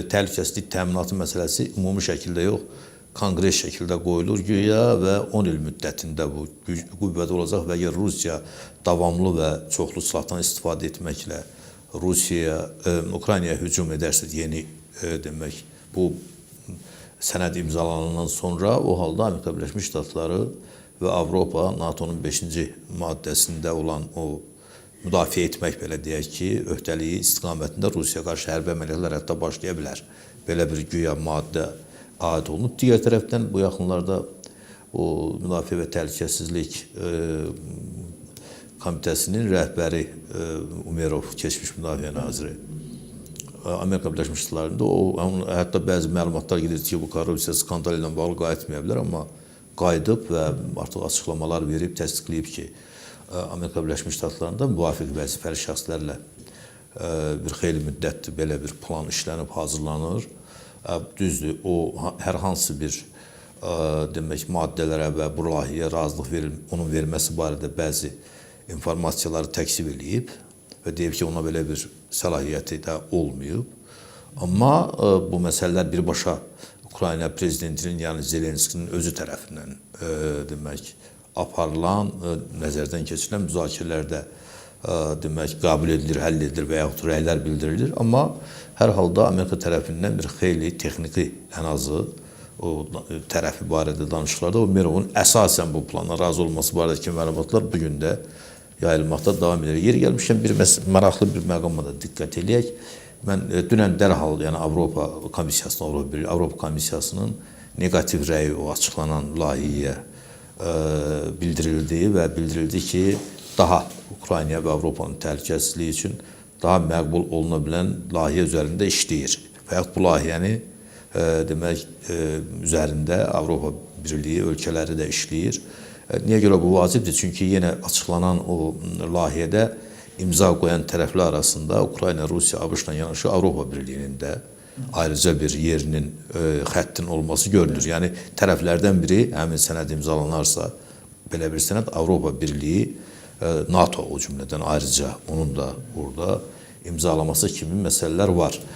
Təhlükəsizlik təminatı məsələsi ümumi şəkildə yox, konkret şəkildə qoyulur güya və 10 il müddətində bu qüvvədə olacaq və əgər Rusiya davamlı və çoxlu silahdan istifadə etməklə Rusiyaya, Ukraynaya hücum edərsə, yeni demək, bu sənəd imzalanandan sonra o halda Amerika Birləşmiş Ştatları və Avropa NATO-nun 5-ci maddəsində olan o müdafiə etmək, belə deyək ki, öhdəliyi istiqamətində Rusiyaya qarşı hərbi əməliyyatlar hətta başlaya bilər. Belə bir güya maddə aid olunub. Digər tərəfdən bu yaxınlarda o Müdafiə və Təhlükəsizlik Komitəsinin rəhbəri Umerov, keçmiş müdafiə naziri, Amerika Birləşmiş Ştatlarında o hətta bəzi məlumatlar gedir ki, bu korrupsiya skandalı ilə bağlı qayıtmaya bilər, amma qayıdıb və artıq açıqlamalar verib, təsdiqləyib ki, Amerika Birləşmiş Ştatlarında müvafiq vəzifəli şəxslərlə bir xeyli müddətdir belə bir plan işlənib hazırlanır. Düzdür, o hər hansı bir demək maddələrə və bu layihəyə razılıq verir, onun verməsi barədə bəzi informasiyaları təkzib eləyib və deyib ki, ona belə bir səlahiyyəti də olmayıb. Amma bu məsələlər birbaşa Ukrayna prezidentinin, yəni Zelenskinin özü tərəfindən demək aparılan, nəzərdən keçirilən müzakirələrdə demək qəbul edilir, həll edilir və yaxud rəylər bildirilir. Amma hər halda Amerika tərəfindən bir xeyli texniki ən azı o tərəfi barədə danışıqlarda Umerovun əsasən bu plana razı olması barədəki məlumatlar bu gün də yayılmaqda davam edir. Yeri gəlmişkən bir maraqlı bir məqama da diqqət eləyək. Mən dünən dərhal, yəni Avropa Komissiyasının, Avropa Birliyi, Avropa Komissiyasının neqativ rəyi o açıqlanan layihəyə bildirildi və bildirildi ki, daha Ukrayna və Avropanın təhlükəsizliyi üçün daha məqbul oluna bilən layihə üzərində işləyir. Və yaxud bu layihəni demək üzərində Avropa Birliyi ölkələri də işləyir. Niyə görə bu vacibdir? Çünki yenə açıqlanan o layihədə imza qoyan tərəflər arasında Ukrayna, Rusiya, ABŞ-la yanaşı Avropa Birliyinin də ayrıca bir yerinin, xəttin olması görünür. Yəni tərəflərdən biri həmin sənəd imzalanarsa, belə bir sənəd Avropa Birliyi, NATO o cümlədən ayrıca onun da orada imzalaması kimi məsələlər var.